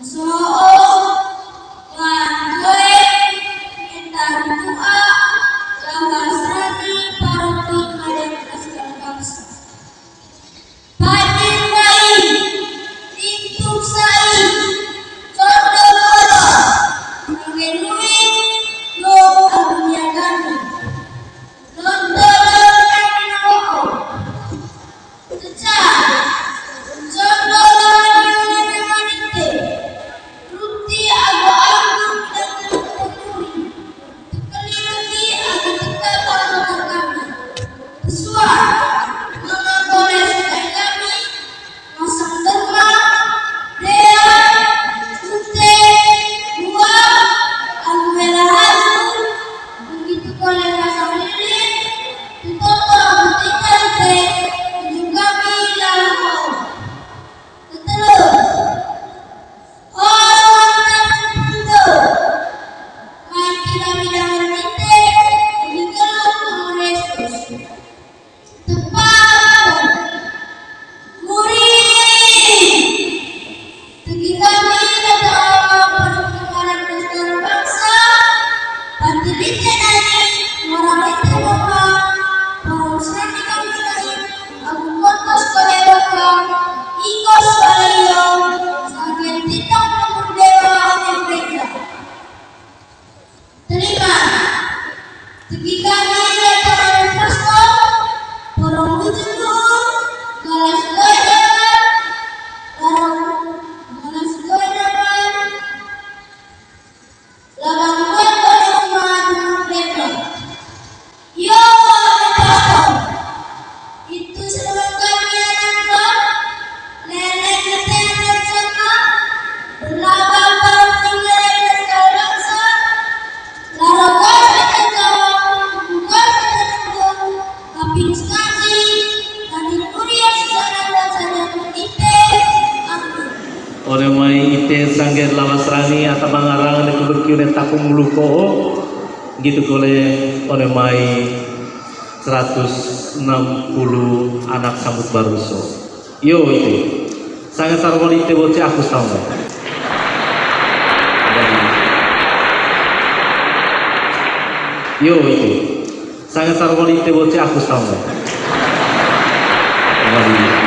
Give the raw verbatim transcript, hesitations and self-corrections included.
So'o, wan, joe, minta doa, lawas rani, paroki, madan, askar bangsa. Pajin mai, tintuk sai, condo kolo, mengenui, lo adunia kami. Condo kolo kami nawo. Cecah, condo kolo kami nawo nite. Ruti ago anggur dan kuri. Tekeli ruti ago teka kami. Suara, mama boleh sukai kami. Masang derma, dea, sute, dua, aluela hasu, begitu boleh masang lilin, tutoto, butitante, tunjuk kami laho. Ketelu, oh, selamat itu, mai tidak bidang rete, begitu laho Kristus. Tepat. Muri. Tegi kami kata Allah, perkembangan askar bangsa, panti lite nani, marang lite mama, parang sani kami nani, aku kotos kode baka, ingkos kalayo, sagen titang nomor dewa, oleh gereja. Terima. Tegi kami lebaran Paskah, porong bujur, galas goy dapat, larang, galas goy dapat, labang goy goy rumah dulu lebar. Yo, Paskah. Itu sebab kami anak Leleng ketera rencana, berlabang barang tinggal dan segala bangsa, larang kau kata jawab, bukan kata tunggu, tapi diskaji, tadi kuria sejarah dan sadar ite, amin. One mai ite sanggen lawas rani ata mangarang ne kuluk kiune takung muluko, gitu kole one mai seratus enam puluh anak sambut baruso. Yo, ite. Sanga sarwali ite boce aku saunga. Yo, ite. Sanga sarwali ite boce aku saunga. Wali.